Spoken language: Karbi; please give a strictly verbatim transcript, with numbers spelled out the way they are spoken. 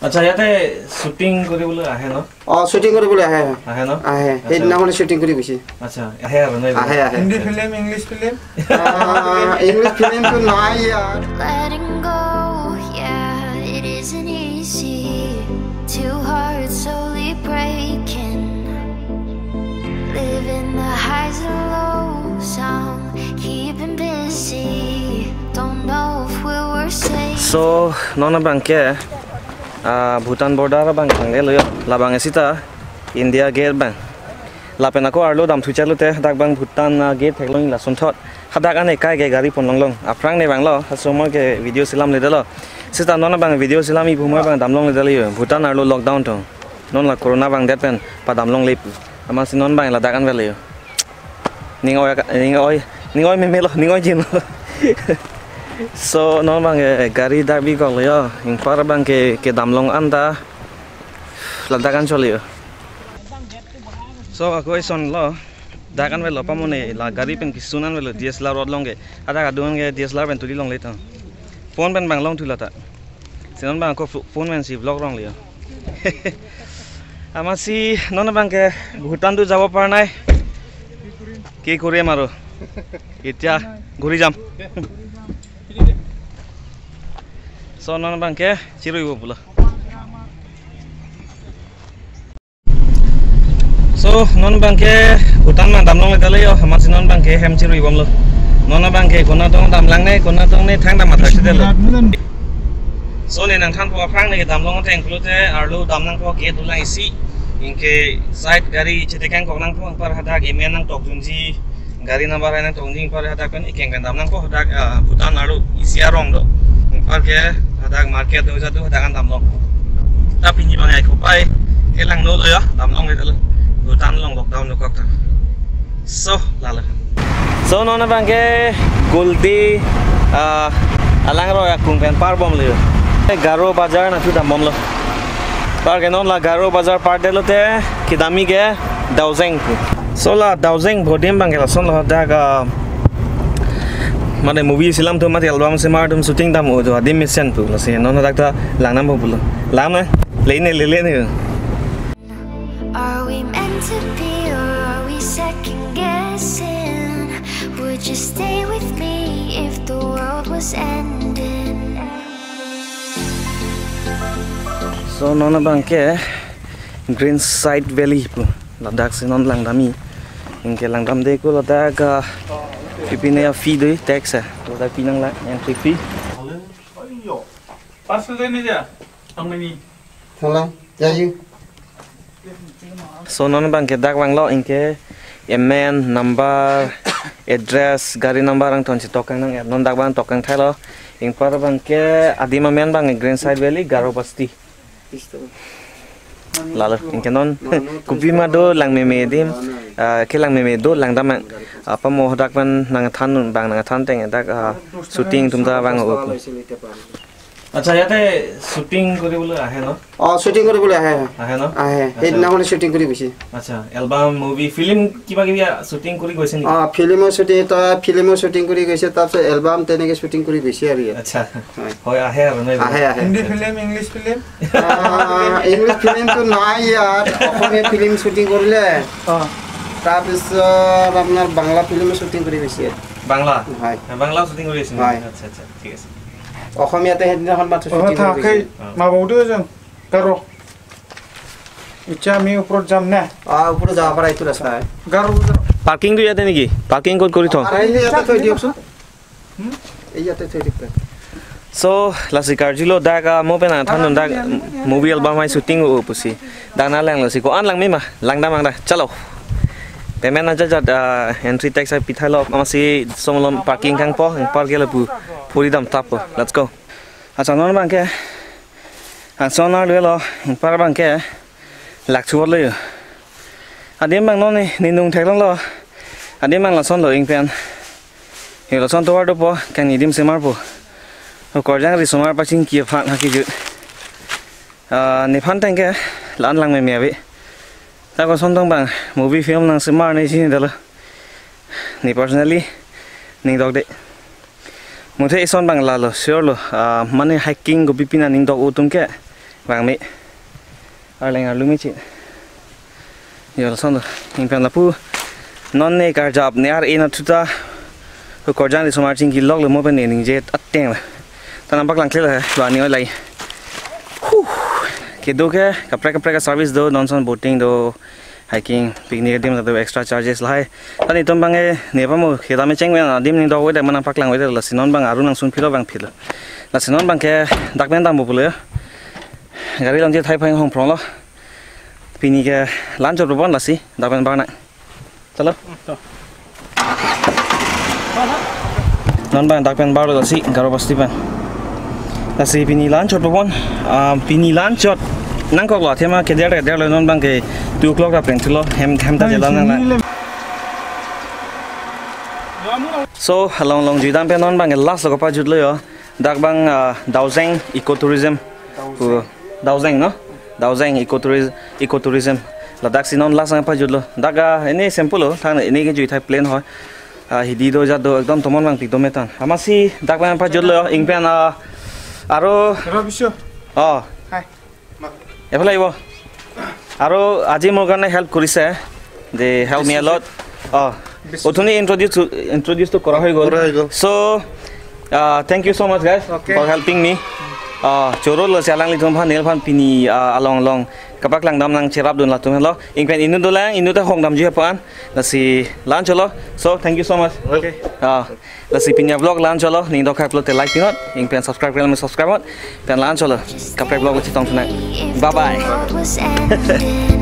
আচ্ছা, ইয়াতে শ্বুটিং কৰিবলৈ আহে ন? অ, শ্বুটিং কৰিবলৈ আহে। আহে ন? আহে। আচ্ছা। সেইদিনাখনে শ্বুটিং কৰি গৈছে। আচ্ছা, আহে আৰু ন এইবিলাক? আহে, আহে। Hindi film, English film? আহ, ইংলিছ ফিল্মটো নাই ইয়াত। Letting go, yeah, it isn't easy. Two hearts slowly breaking. Living the highs and lows, I'm keeping busy. Don't know if we were safe. So, non abangke, ah, Bhutan border abang thanglelo yo. Labang sita India gate abang. Lapen ako arlo damthu chalo te, dak abang Bhutan, ah, gate theklong lason thot. Hadak ane kai ke gari pon longlong. Aphrang ne abanglo, asomar ke video selamledetlo. Sita non abang video selam-i pu mo abang damlongledetlo yo. Bhutan arlo lockdown to. Non la corona abang det pen padamlongle pu. Amatsi non abang ladak anvetlo yo. Ning oi, ning oi, ning oi memelo, ning oi jin. So, non abang, eh, gari dak bikoklo yo. Ingpar abang ke, kedamlong anta ladak anchotlo yo. So, ako isonlo. Dak anvetlo pamone la gari pen kisun anvetlo D S L R rod along ke. Ada kadun ke D S L R pen tuli longle to. Phone pen abang longthu lata. Si non abang ako pho-, phone pensi vlog longle yo. Amatsi non abangke Bhutan to jabo parnai. Ki korim aro. Itya guri jam. So non abangke chirui bo pulo. So, non abangke Bhutan abang damlongledetlo yo, amatsi non abangke hem chirui bomlo. Non abangke konat tong damlang ne, konat tong ne thang dam athak si detlo. So, ne nangthanpo aphrang ne damlong ateng pulote arlo dam nangpo gate dolang isi. Anke side gari chetekang kok nangpo, anpar hadak emen nangtokdunji. Gari number hai nangtokdunji, anpar hadak pen ikeng pen dam nangpo hadak, ah, Bhutan arlo isi arong do. Anpar ke hadak market do jadu hadak an damlong. Ta pini abang ai kopai kelang no lo ya, damlongledetlo. Bhutan along lockdown dokok ta. So, lalo. So, non abangke Guldi, ah, alang ro akung pen par bomlo yo. Garo Bazar nangthu dam bomlo. Par ke non la Garo Bazar par detlo te, kedam-i ke Daozeng pu. So la Daozeng pu adim abangke lasonlo dak, ah, mane movie selam atum mate album semar atum shooting dam-o adim mesen pu. Lasi non dak ta lang nangpo pulo. Lam ne, le ne, le le ne. Are we meant to be or are we second guessing? Would you stay with me if the world was ending? So non abangke Green Side Valley pu. Ladak si non langdam-i. Anke langdamde ko ladak, ah, pipine a fee do, tax a. Ladak pi nanglang, entry fee. Parcel de ni ja, ang mani. Thala, jayu. So non abangke dak vanglo anke emen, number, address, gari number angthon si tokang nang, non dak abang tokang thailo. Anpar abangke adim amen abang Green Side Valley, Garo Basti. Lalo, anke non kopima do langmeme adim, ah, ke langmeme do langdam ang. Apa mo dak pen nangthan abang nangthan teng dak, ah, shooting atum ta vang-o. আচ্ছা, ইয়াতে শ্বুটিং কৰিবলৈ আহে ন? অ, শ্বুটিং কৰিবলৈ আহে। আহে ন? আহে। আচ্ছা। সেইদিনাখনে শ্বুটিং কৰি গৈছে। আচ্ছা, এলবাম, মুভি, ফিল্ম কিবা কিবি শ্বুটিং কৰি গৈছে নেকি? অ, ফিল্মৰ শ্বুটিং, এটা ফিল্মৰ শ্বুটিং কৰি গৈছে, তাৰপিছত এলবাম তেনেকে শ্বুটিং কৰি গৈছে আৰু ইয়াত। আচ্ছা। হয়। হয়, আহে আৰু ন এইবিলাক? আহে, আহে। Hindi film, English film? আ, ইংলিছ ফিল্মটো নাই ইয়াত, অসমীয়া ফিল্ম শ্বুটিং কৰিলে। অ। তাৰপিছত আপোনাৰ বাংলা ফিল্ম শ্বুটিং কৰি গৈছে ইয়াত। বাংলা? হয়। বাংলা শ্বুটিং কৰি আছে নেকি? হয়। আচ্ছা, আচ্ছা, ঠিক আছে। অসমীয়াতে সেইদিনাখন মাথো অ, শ্বুটিং কৰি থাকেই, গৈছে। অ। Mabaudu জন, Garo. এতিয়া আমি ওপৰত যাম নে? অ, ওপৰত যাব পাৰা, এইটো ৰাস্তা হয়। Garo যাম। পাৰ্কিংটো ইয়াতে নেকি? পাৰ্কিং ক'ত কৰি থওঁ? আৰে, ইয়াতে থৈ দিয়কচোন। হুম? এই ইয়াতে থৈ দিয়ক। So, lasi karjulo dak, ah, mo pen nangthan dak movie album hai shooting-o pusi. Dak nanglanglo si ko-an langme ma, langdam ang dak. Chalo. Payment aja jat, ah, entry tax hai pithailo, amatsi somlom parking kangpo, anpar ke lapu puri dam tapo. Let's go. Ason non abangke, ason nar lo, anpar abangke, lak chuwat lo yo. Adim abang non ni, ni nung theklonglo. Adim abang lasonlo ing pen. Yo lason tovar dopo, kangni adim semarpo. Okorjang ri somar pachingki aphan ha kejut. Ah, nephan tengke, la-an langmeme ave. Ta koson tong abang, movie film nangsemar ne chini detlo. Ne personally, ning dokde. Muthe ison abang lalo, sure lo, ah, mane hiking kopi pina ning dok-o atum ke, Bang me. Arleng arlu me chi. Yo lason do. Ingpen lapu. Non ne karjap ne ar-e na thuta. Hu korjang di somar chingki lok le mo pen ne ningje ateng la. Ta nang paklang kle la. Ba ni oi lai. Huh. Kedo ke kaprek kaprek ka service do, non son boating do. Hiking, picnic adim ta do extra charges lahai. Ta netum bang e ne pamo kedam e cheng ven adim ning dok ve dak ma nang paklang ve lasi non bang arun nang sun philo bang philo. Lasi non bang ke dak pen dam bo pulo. Gari long je thai phai hong prong lo. Pini ke lan chot bon lasi dak pen bang na. Chalo. Non bang dak pen bar lo lasi Garo Basti pen. Lasi pini lan chot bon. Ah, pini lan chot nangkok lo athema keder keder lo non bang ke two o'clock ra pen chulo hem hem ta jelam nang na. So along along jui dam pen non bang ke last lo kapajut lo yo. Dak bang, ah, Daozeng Ecotourism. Daozeng. Ku, Daozeng, no? Daozeng Ecotourism, Ecotourism. Ladak si non last nang pajut lo. Dak, ah, ini simple lo, thang ini ke jui thai plain hoi. Ah, hidi do jat do ekdom tomon bang pik do metan. Amatsi dak bang pajut lo ingpen, ah, aro Robisho. Oh. Hi. এফালে আহিব। আৰু আজি মোৰ কাৰণে হেল্প কৰিছে, they help me a lot। অ, অথনি ইন্ট্ৰডিউচ, ইন্ট্ৰডিউচটো কৰা হৈ গ'ল। কৰা হৈ গ'ল। So, uh, thank you so much, guys, Okay. for helping me। O, choro lo si alanglitum aphan nelphan pini, uh, along along kapaklang dam nangcherap dun latum helo, ingpen inut dolang, inut ta hong damji aphan, lasi lan cholo। So, thank you so much। Okay। O, lasi pini avlog lan cholo, ning dok khak lo te like pinot, ingpen subscribe kali subscribe ot, pen lan cholo, kaprek vlog lo chetong tonight। Bye bye।